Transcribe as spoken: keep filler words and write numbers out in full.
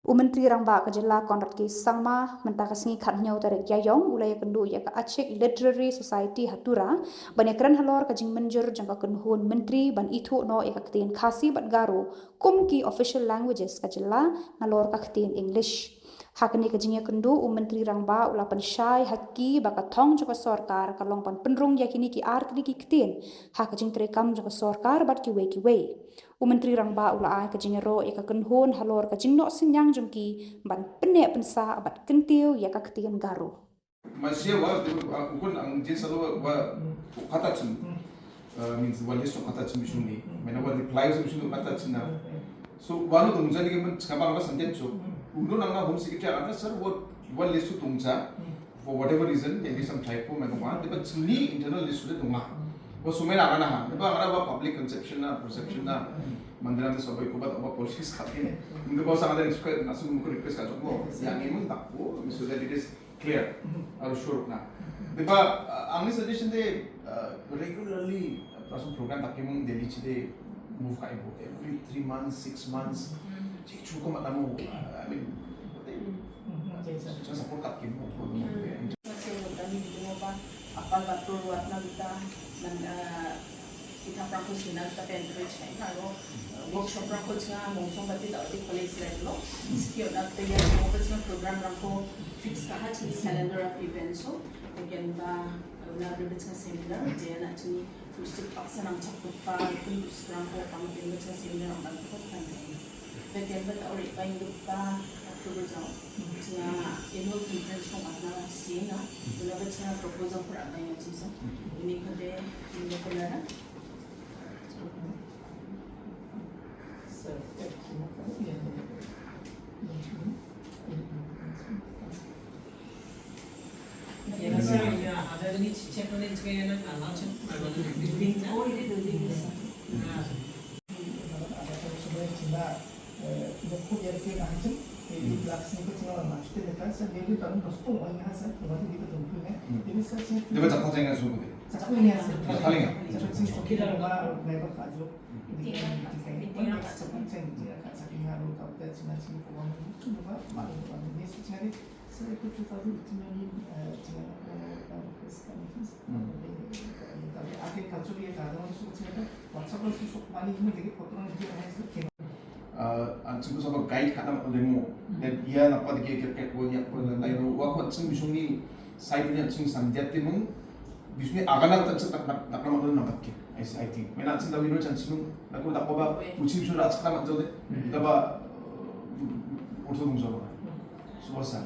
U Myntri Rangbah ka jylla Conrad K Sangma mynta ka sngi khathynñiew tarik Ïaïong u la ïakynduh ïa ka Achik Literary Society ha Tura ban ïakren halor ka jingmynjur jong ka kynhun myntri ban ithuh noh ïa ka ktien Khasi bad Garo kum ki official languages ka jylla nalor ka ktien English. Ha kane ka jingïakynduh u Myntri Rangbah u la pynshai ha ki ba ka thong jong ka sorkar ka long ban pynrung ïa kine ki ar tylli ki ktien ha ka jingtreikam jong ka sorkar bad kiwei kiwei. U Myntri Rangbah u la ai ka jingïaroh ïa ka kynhun halor ka jingnoh synñiang jong ki ban pynneh pynsah bad kyntiew ïa ka ktien Garo. Masih wa, wa ukun ang jin selalu wa kata cim. Uh, means wa list kata cim bishung ni. Mana wa reply bishung kata cim na. So wa no tungja ni kan cakap apa sentence so. Undang nang na home secretary kata sir wa wa list tungja. For whatever reason, maybe some typo, maybe one, but sini internal list sudah tungah. Wa sumai na kana ha, maybe kana wa public conception na, perception na, mandiran te sobai ko bat wa politics khat ni. Maybe wa sangat ada request, nasu mungkin request kat jok. Yang ini tak ko, so that it is clear, harus sure na. Maybe uh, ang ni suggestion de uh, regularly uh, langsung program tak kimung Delhi cide move ka ibu every three months, six months. Jadi cukup mat tamu. Uh, I mean, what they Just support kat kim. Masih muda ni di mo ba apa batur wat na kita man kita prangko sina kita pen terus na ro workshop prangko chinga mong song bati tak di college level lo skill na kita ya mo ba chinga program prangko fix ka ha chinga calendar of events so again ba na ro chinga seminar je na chinga Tusuk paksa nang chak tukpa kun tusuk rang ko pang tin ba chang sim rang ban ko kan. Ba ken ba ta ori ba indu ba October jang. Chang annual conference ko ma na sing na. Bula ba chang proposal ko rang ba yang chim sa. Ini ko de indu ko na. An sing ko saba guide ka dang demo dan ia na pa dege ke ke ko nya ko na dai ro wa ko sing bisung ni sai punya sing sandiat timung bisung ni agana ka tan setak nak nak nama na ke. I think mena sing da wino chan sing na ko da ko ba uchi bisung da setak nama jode da ba urtu bung jode. So wasa.